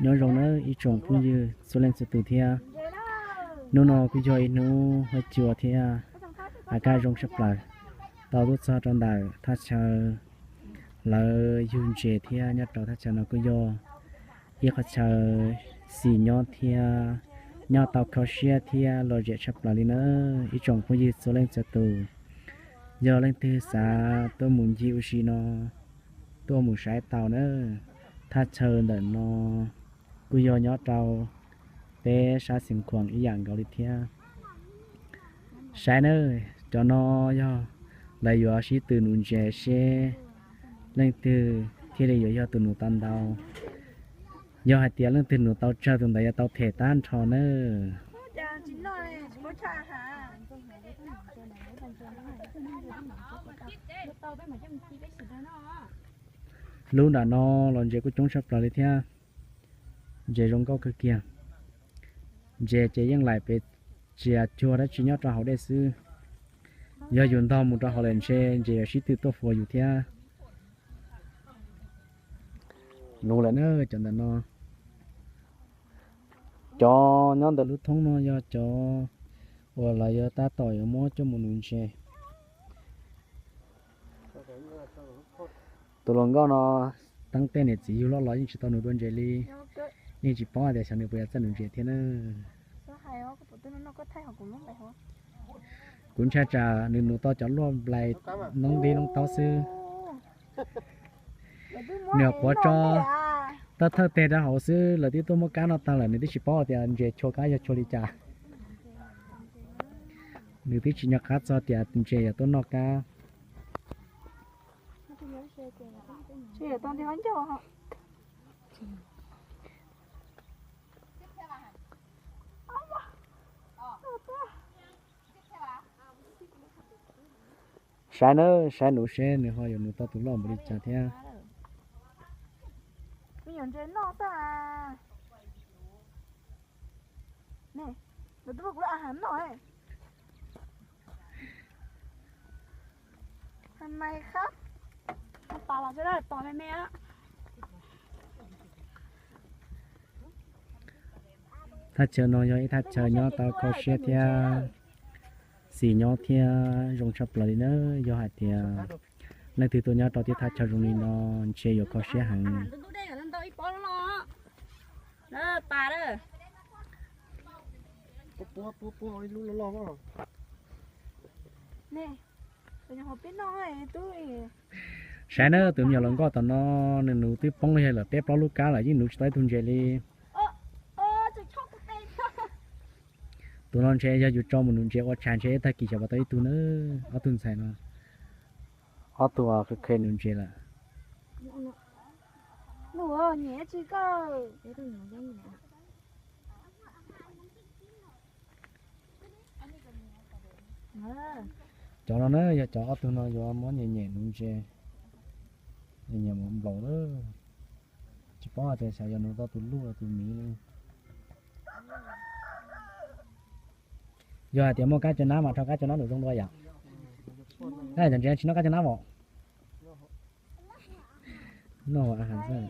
Nyob zoo nawb ib tsoom phooj ywg txhua leej txhua tus thiab. Hnub no kuj yog ib hnub huab cua thiab, a kaj zoo tshaj plaws. Tau tuaj txog rau ntawm thaj chaw lawv yug ntses thiab. Nyob rau thaj chaw no kuj yog ib qhov chaw xis nyob thiab nyob tau kho siab thiab lom zem tshaj plaws li na. Ib tsoom phooj ywg txhua leej txhua tus, yog leej twg xav tuaj mus ncig ua si no, tuaj mus saib tau na. Thaj chaw ntawm no kuj yog nyob rau peb sab Xeev Khuam ib yam nkaus li thiab. Saib na, cov no yog lawv yuav sib tw nuv ntses seb leej twg thiaj li yuav yog tus nuv tau ntau. Yog hais tias leej twg nuv tau tsawg tus ntawd yuav tau them tag nrho nawb. Lub nram no los ntses kuj coob tshaj plaws li thiab. Ntses zoo nkauj kawg kiag. Ntses ces yeej laim pes txias cuag dab tsi nyob rau hauv dej xwb. Yog yus ntog mus rau hauv lawm ntshe ntses yuav sib tw tuaj fuas yus thiab. Nuv lawm na cov ntawm no. Cov nyob ntawm lub thoob no yog cov uas lawv yuav tab tom yuav muab coj mus nuv ntses. Tus hluas nkauj no teeb tej niam txiv yug loj los yeej tsis tau nuv dua ntses li. Yeej tsis paub hais tias xyov nws puas yuav txawj nuv ntses thiab na. Kuv ntshai tsam nws nuv tau cov luaj nplai noob nqi noob taub xwb. Nws nyuam qhuav tso thawj thawj teg rau hauv xwb lawv twb tuaj muab kab noj tag lawm, nws twb tsis paub tias ntses chua kab yog chua li cas. Nws twb tsis nco qab txog tias ntses yuav tuaj noj kab. Saib na, saib nuv seb nws ho yuav nuv tau tus loj npaum li cas thiab. Thaj chaw no yog ib thaj chaw nyob tau kho siab thiab xis nyob thiab zoo tshaj plaws li na. Yog hais tias leej twg tuaj nyob rau tej thaj chaw zoo li no ntshe yuav kho siab heev. Saib na, tus me nyuam hluas nkauj tom no, nws nuv twb poob yog lawm peb plaub lub kab lawm yeej nuv tsis tau ib tug ntses li. Tus no ntshe yog yus tso mus nuv ntses ua tshais ntshe ib tag kis xyov puas tau ib tug na, ob tug ntxhais no. Ob tug qhe qhe nuv ntses lawm. Cov no na yog cov ob tug no yuav muab nyem nyem nuv ntses, nyem nyem mus nplaum lawm. Tsis paub hais tias xyov yuav nuv tau tus luj los tus miv li. Yog hais tias muaj kab cov nab mas rho kab cov nab lwm zoo dua yom. Cov ntses tsis noj kab cov nab os. Noj a has xwb.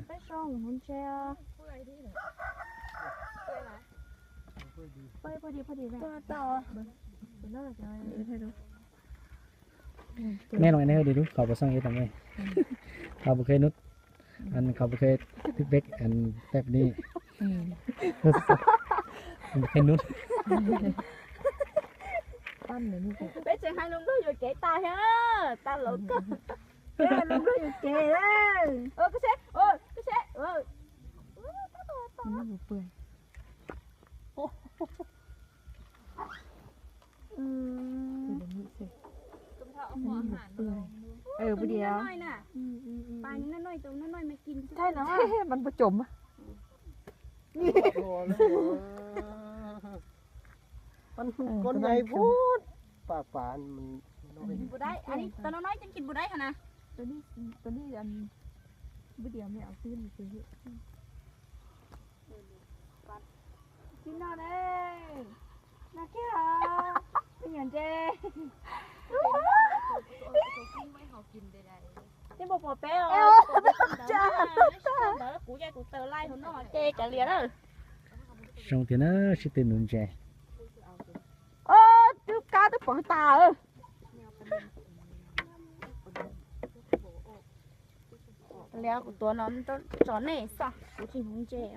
Mej los nej hơi đi đúng, khẩu bổ sung gì tao mej. Khẩu bổ khê nút, ăn khẩu bổ khê tức bếp ăn tép đi. Khẩu bổ khê nút. Peb tseem hais lus Nplog yuam kev tas thiab, tas laus kawg. Peb hais lus Nplog yuam kev. Koj seb, koj seb. Thaij no. Mas puas cov mas. Con nhảy vút. Pà pà. Tau no nói chương trình bù đáy hả nè? Tsis no ne. No kiag hos. Me nyuam ntses. Tib npau pom peb os. Kuv ces kuv taws laij hauv no ces kav liam na. Zoo tiag na, sib tw nuv ntses. Twb kab twb poob tas. Liam kuv tuav no tso nej xwb, kuv tsis nuv ntses.